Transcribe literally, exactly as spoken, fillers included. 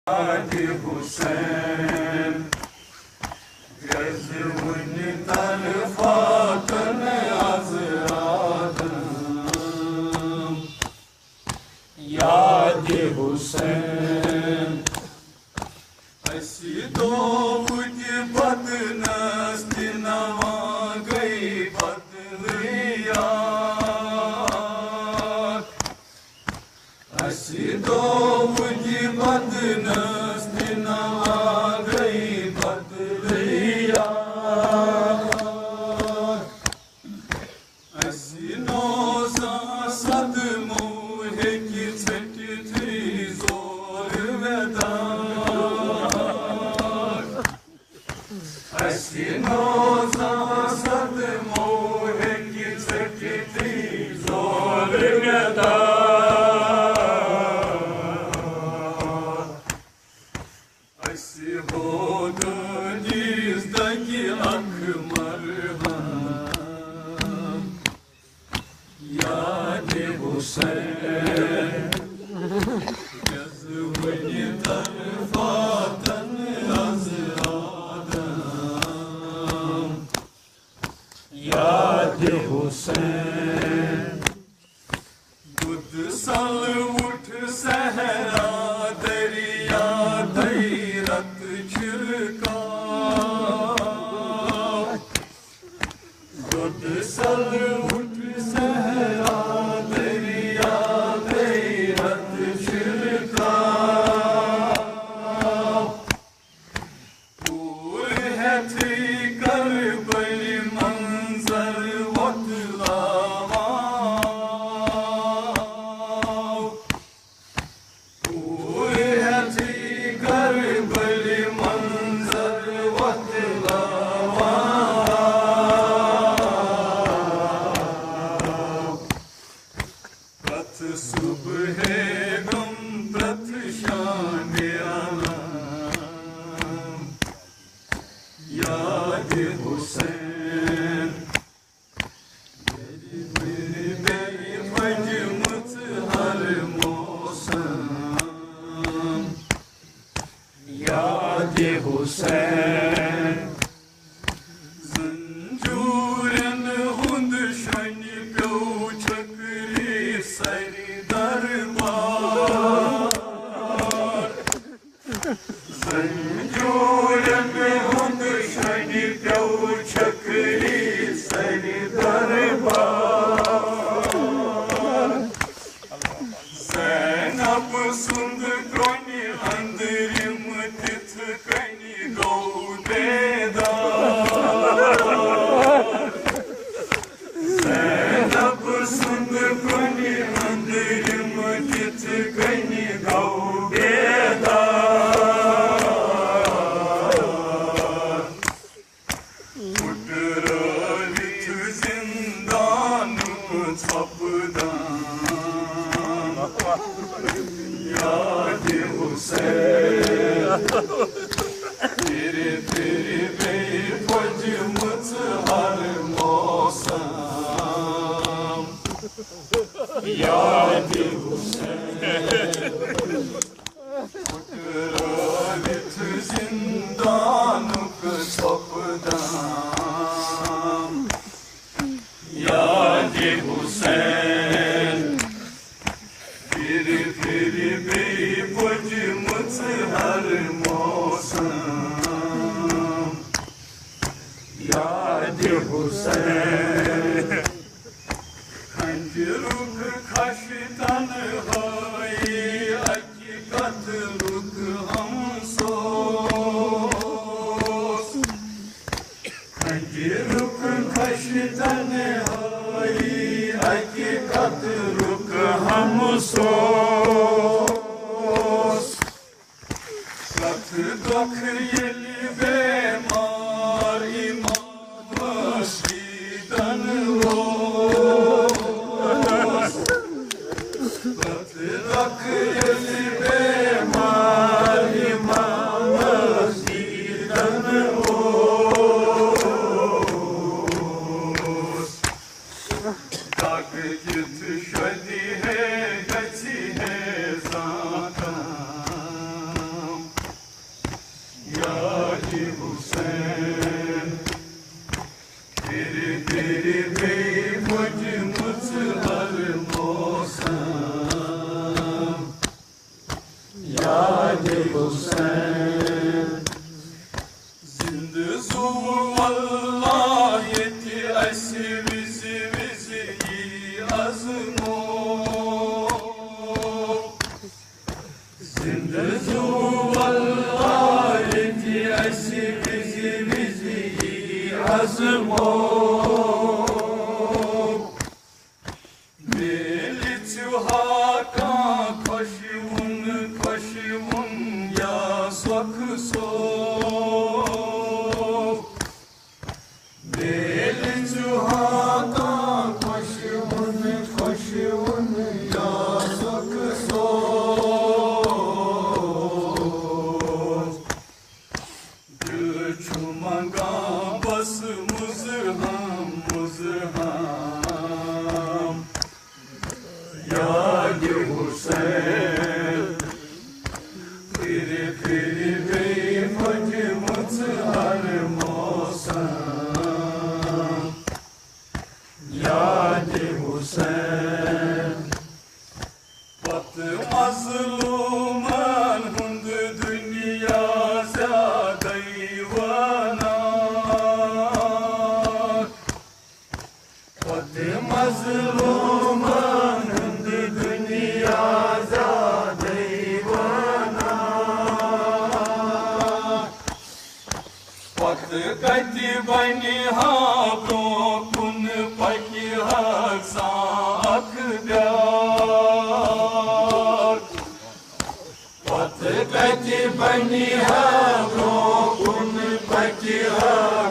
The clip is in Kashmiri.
یادِ حسین، گژھِ وُنہِ طرفاتن از آدم۔ یادِ حسین، اَسہِ دوٚپُکھ بدنس تہِ نوا گٔے بدلٕے اکھ۔ اَسہِ دوٚپُکھ بدنس تہِ نوا گٔے بدلٕے اکھ۔ اَسہِ نوزا صدمو ہیٚکہِ ژٔٹِتھٕے زور ویداکھ۔ اَسہِ نوزا صدمو ہیٚکہِ ژٔٹِتھٕے زور ویداکھ۔ اَسہِ ہو دٲدِس دَگہِ اَکھ مرہم۔ یادِ حسین، گژھِ وُنہِ طرفاتن از آدم۔ یادِ حسین، دُدھ سل وُٹھ صحرا دریا تیرت چھرکا۔ دُدھ سل وُٹھ صحرا دریا تیرت چھرکا۔ پوٗرٕ ہٮ۪تھٕے کربلہِ منظر وۄتلاوان۔ پوٗرٕ ہٮ۪تھٕے کربلہِ منظر وۄتلاوان۔ پرٛٮ۪تھ صُبحے غم، پرٛٮ۪تھ شامے الم۔ یادِ حسین، ییٚلہِ وٕنہِ بیٚیہِ پھٔجمٕژ ہر موسم۔ یادِ حسین، زنجورن ہُنٛد شۄنہِ پیوٚو چھٔکرِ سرِ دربار۔ زنجورن ہُنٛد شۄنہِ پیوٚو چھٔکرِ سرِ دربار۔ زینب سُنٛد کرٛۄنہِ أنٛدرِم تِتھٕ کٔنۍ گوٚو بیدار۔ زینب سُنٛد کرٛۄنہِ أنٛدرِم تِتھٕ کٔنۍ گوٚو بیدار۔ پھُٹرٲوِتھ زِندانُک ژھۄپہٕ دان۔ یادِ حسین، پھِرِ پھِرِ بیٚیہِ پھٔجمٕژ ہر موسم۔ یادِ حسین، پھُٹرٲوِتھ زِندانُک ژھۄپہٕ دان۔ یادِ حسین، پھِرِ پھِرِ بیٚیہِ پھٔجمٕژ ہر موسم۔ یادِ حسین، کھنجرُک کھش تنہٲیی اکہِ قتلُک ہمسوس۔ کھنجرُک کھش تنہٲیی اکہِ قتلُک ہمسوس۔ پرٛٮ۪تھ دۄکھ ییٚلہِ بیمار امام مسجدن اوس، پرٛٮ۪تھ دۄکھ ییٚلہِ بیمار امام مسجدن اوس، دگ دِتھ شۄدِ ہے گژھِ ہے زانٛکھن۔ یادِ حسین۔ زندٕ زُو اللہ ییٚتہِ اَسہِ وِزِ وِزِ یی ازمو۔ زندٕ زُو اللہ ییٚتہِ اَسہِ وِزِ وِزِ یی ازمو۔ میلہِ ژےٚ ہا کانٛہہ خۄشوُن، خۄشوُن یا سۄکھٕ سوز۔ میلہِ ژےٚ ہا کانٛہہ خۄشوُن، خۄشوُن یا سۄکھٕ سوز۔ دِل چھُ منٛگان بس مُزہم، مُزہم۔ یادِ حسین۔ پھِرِ پھِرِ بیٚیہِ پھٔجمٕژ ہر موسم۔ یادِ حسین۔ پتہٕ مظلومن ہُنٛد دُنیا زیادَے ونان۔ پتہٕ مظلومن ہُنٛد دُنیا زیادَے ونان۔ پتہٕ کتہِ بنہِ ہا برٛونٛہہ کُن، پکہِ ہا زانٛہہ اکھ بیٛاکھ۔ پتہٕ کتہِ بنہِ ہا برٛونٛہہ کُن، پکہِ ہا